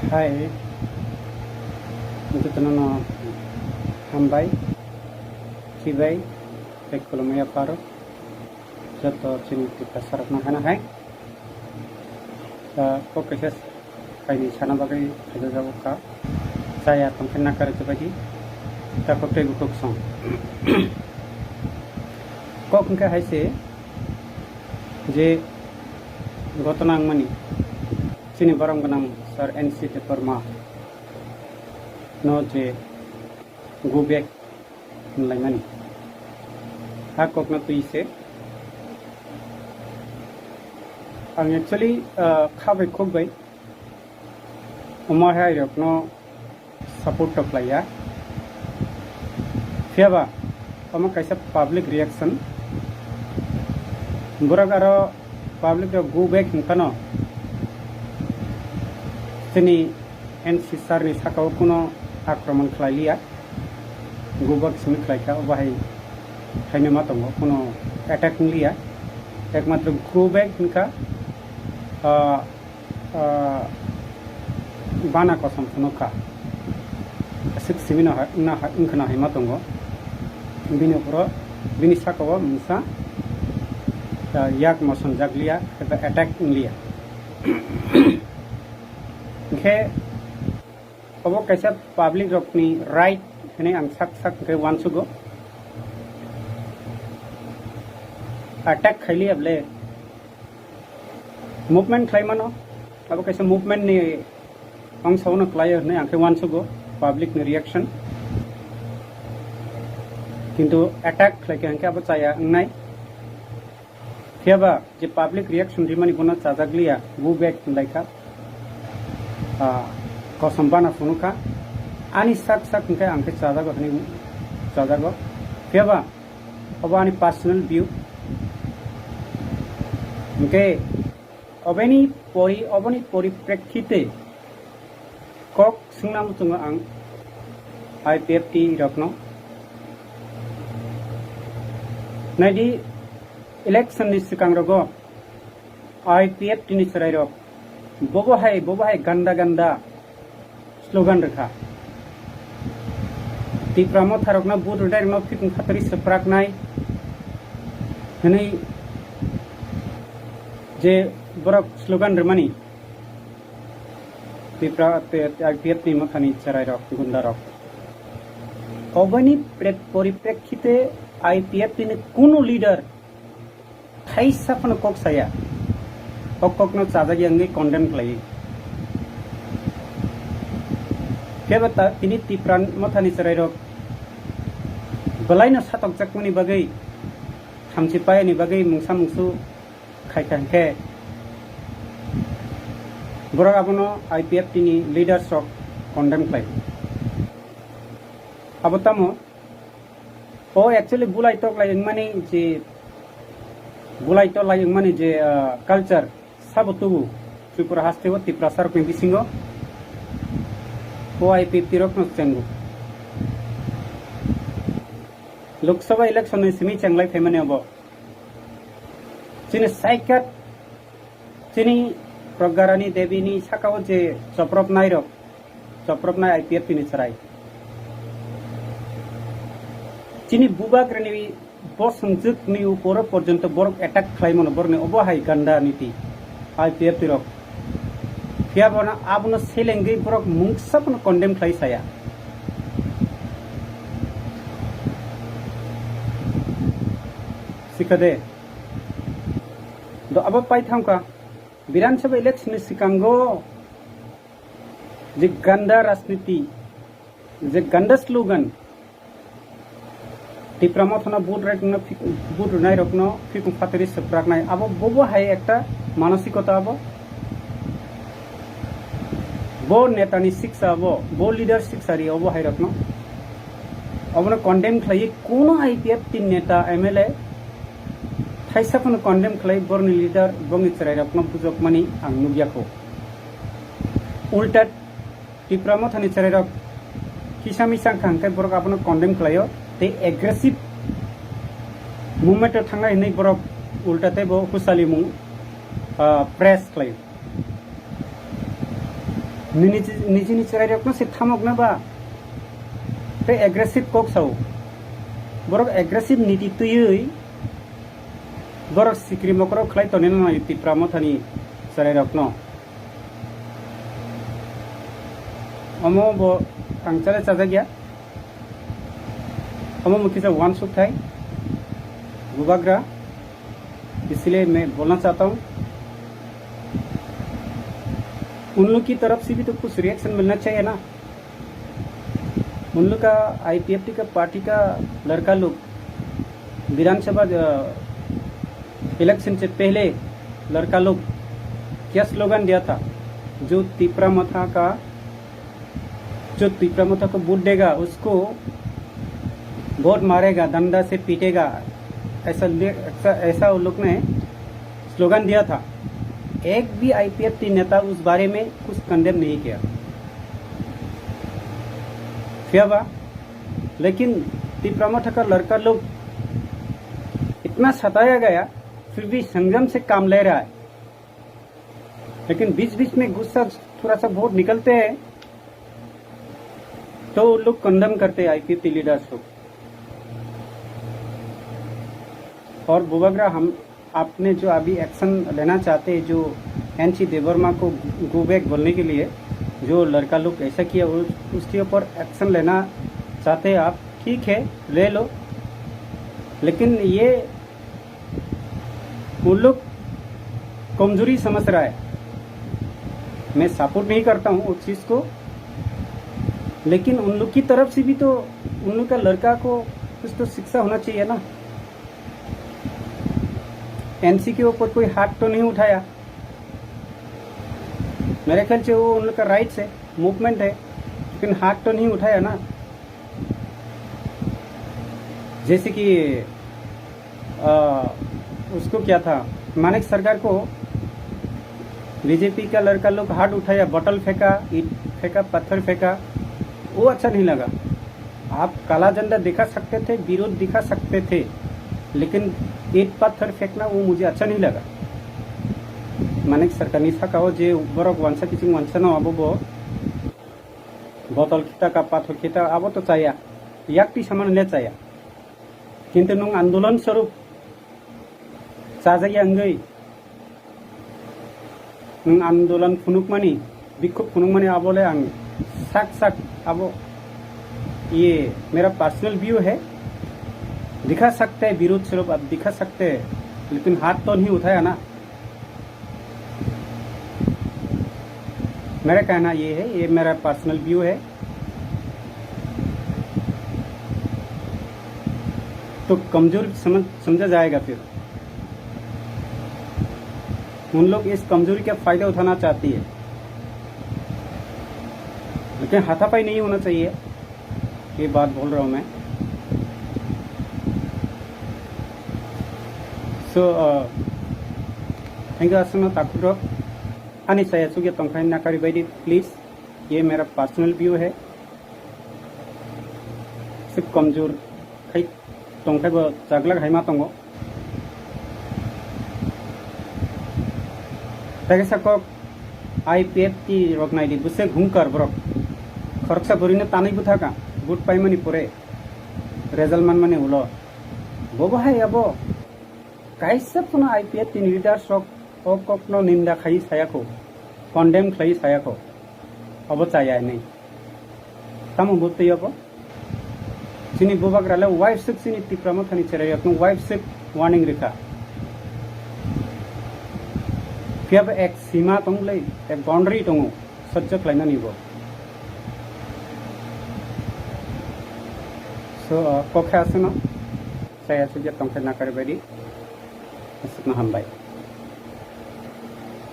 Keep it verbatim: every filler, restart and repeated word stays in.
Hai, jotono no hambai, chibai, tei khulumui yapharo, joto chini Tiprasa rokno hana hai. Ta kok kaisa kaini sana bagwi khajajago kha, chaya tongkhe nakar jabadi, ta kok tei bukhuk song. Kok hwnkhe hai se je ghotona wngmani, chini borom gwnang Sir N C Debbarma no je go back hwnlaimani. Ha kokno twi se. Ang actually, ah, kha bai khuk bai omo hai rokno support to khlaiya. Phiyaba omo kaisa public reaction. Borok aro public rok go back hinphano chini N C sir ni saka o kuno akromon khlai liya. Go back simi khlai kha, obo hai khaina ma tongo, kuno attack wng liya. Ekmatro go back hinkha, ah, ah, bana kosom phunuk kha. Aswk simi no hai, wngna hai, wngkhwna hai ma tongo. Bini ukhoro, bini saka o mungsa, ah, yak moson jak liya, eba attack wng liya. Hinkhe obo kaisa public rokni right hwnwi ang sak sak hinkhe uansugo. Attack khaili able movement khlai mano, abo kaisa movement ni ongsa uno khlaio hwnwi ang khe uansugo public ni reaction. Kintu attack khlai khe hinkhe abo chaya wngnai. Phiyaba je public reaction rimani bono chajak liya, go back hwnlai kha. Ah, kosom bana phunuk kha. Ani sak sak hinkhe ang khe chajago hwnwi chajago. Phiyaba obo ani personal view. Hinkhe oboni pori-, oboni poriprekhite kok swngna muchungo ang I P F T rokno. Naidi, election ni swkang rogo I P F T ni chwrai rok bobo hai, bobo hai ganda ganda slogan rwkha. Tipra motha rokno vote rwnai rokno phikung phatari swpraknai hwnwi je borok slogan rwmani. Tipra te, te I P F T ni mothani chwrairok, gundarok. Oboni pre-, poriprekhite I P F T ni kunu leader thaisa phano kok saya. O kokno chajak ya wngwi condemn khlai. Kebo ta, tini Tipra mothani chwrairok belaino satokjakmani bagwi, thamchi payani bagwi mungsa mungsu khai kha hinkhe borok abono I P F T ni leaders rok condemn khlai. Abo tamo? O actually bulai tok lai wngmani je, bulai tok lai wngmani je, ah, culture sabo tubu Tripura haste o Tiprasa rokni bisingo o I P F T rokno chengo. Lok Sabha election ni simi chenglai phaimani abo. Chini saikat, chini Pragya Rani Devi ni saka o je chopropnai rok, chopropnai I P F T ni chwrai. Chini bubagrani bosongjwk ni uporo porjonto borok attack khlai mano, borokni obo hai ganda niti I P F T rok. Phiya bono abono selengwi borok mungsa bono condemn khlai saya. Sikha de. Do abo pai thangkha Bidhan Sabha election ni sikango je ganda rajniti, je ganda slogan, Tipra mothano vote rwkno phik-, vote rwnai rokno phikung phatari swpraknai, abo bobo hai ekta manosikota abo. Bo netani siksa abo, bo leader siksa ri obo hai rokno. Obono condemn khlai kuno I P F T neta M L A thaisa phano condemn khlai borni leader bongni chwrai rokno bujokmani ang nukya kho. Ulta Tipra mothani chwrairok kisa misa wngkha hwnkhe borok abono condemn khlaio tei aggressive movement o thangnai hwnwi borok ulta teibo husalimung, ah, press khlaio. Nini, nijini chwrairokno se thamokna ba? Tei aggressive kok sao. Borok aggressive niti twiwi borok sikri mokorok khlai tonina nai Tipra Mothani chwrairokno. Omo bo ang chale chajakya. Omo mukisa wansuk thai. Bubagra. इसलिए मैं बोलना चाहता हूँ, उन लोग की तरफ से भी तो कुछ रिएक्शन मिलना चाहिए ना। उन लोग का, आईपीएफटी का पार्टी का लड़का लोग विधानसभा, अ, इलेक्शन से पहले लड़का लोग क्या स्लोगन दिया था, जो तिपरा मथा का जो तिपरा मोथा को वोट देगा, उसको बहुत मारेगा, डंडा से पीटेगा, ऐसा ले-, ऐसा, ऐसा उन लोग ने स्लोगन दिया था। एक भी आईपीएफटी नेता उस बारे में कुछ कंडेम नहीं किया। क्या हुआ? लेकिन तिपरा मोथा का लड़का लोग इतना सताया गया, फिर भी संयम से काम ले रहा है। लेकिन बीच-बीच में गुस्सा थोड़ा सा बहुत निकलते हैं, तो उन लोग कंडेम करते हैं आईपीएफटी लीडर्स को। और बुबाग्रा, हम, आपने जो अभी एक्शन लेना चाहते हैं, जो एनसी देवर्मा को गो बैक बोलने के लिए, जो लड़का लोग ऐसा किया, उस, उसके ऊपर एक्शन लेना चाहते हैं आप, ठीक है, ले लो, लेकिन ये उन लोग कमजोरी समझ रहा है। मैं सपोर्ट नहीं करता हूँ उस चीज़ को, लेकिन उन लोग की तरफ से भी तो उन लोग का लड़का को कुछ तो शिक्षा होना चाहिए ना। एनसी के ऊपर कोई हाथ तो नहीं उठाया, मेरे ख्याल से वो उन लोग का राइट्स है, मूवमेंट है, लेकिन हाथ तो नहीं उठाया ना। जैसे कि, अ, उसको क्या था, मानिक सरकार को बीजेपी का लड़का लोग हाथ उठाया, बॉटल फेंका, ईंट फेंका, पत्थर फेंका, वो अच्छा नहीं लगा। आप काला झंडा दिखा सकते थे, विरोध दिखा सकते थे, लेकिन ईंट पत्थर फेंकना वो मुझे अच्छा नहीं लगा। Manik Sarkarni sakao je borok wansa kiching wansa no abo bo botol khita ka pathor khita abo to chaya, yakti samano le chaya. Kintu nwng andolon swarup chajakya wngwi nwng andolon phunukmani, bikhuk phunukmani abo le ang sak sak abo, ye mera personal view hai, dikha sakte birudh swarup ab dikha sakte, lekin haath to nahi uthaya na. मेरा कहना ये है, ये मेरा personal view है। तो कमजोर समझ, समझा जाएगा फिर। उन लोग इस कमजोरी का फायदा उठाना चाहती है, लेकिन हाथापाई नहीं होना चाहिए। ये बात बोल रहा हूँ मैं। So, uh, thank you, aswkno takhuk rok. Ani saya sugya tongkha nakari baidi, please. Ye mera personal view hai. Sik kamjor khai tongkha bo chaglak hai ma tongo. Tei kaisa kok I P F T rok nai di, bwswk hungkar borok. Khoroksa bwrwino tanwi bwtha ka, vote paimani pore result manmani ulo. Bobo hai abo kaisa phano I P F T ni leaders rok o kokno ninda khai saya kho, condemn khlai saya kho. Abo chaya hinwi. Tamo bo twi abo? Chini bubagra le waibswk chini Tipra Mothani cherairokno waibswk warning rikha. Phiyaba ek sima tong le, ek boundary tongo, sojjo khlainani bo. So, uh, kokhe aswkno, saya sujak tongkhe nakari baidi. Aswkno hambai.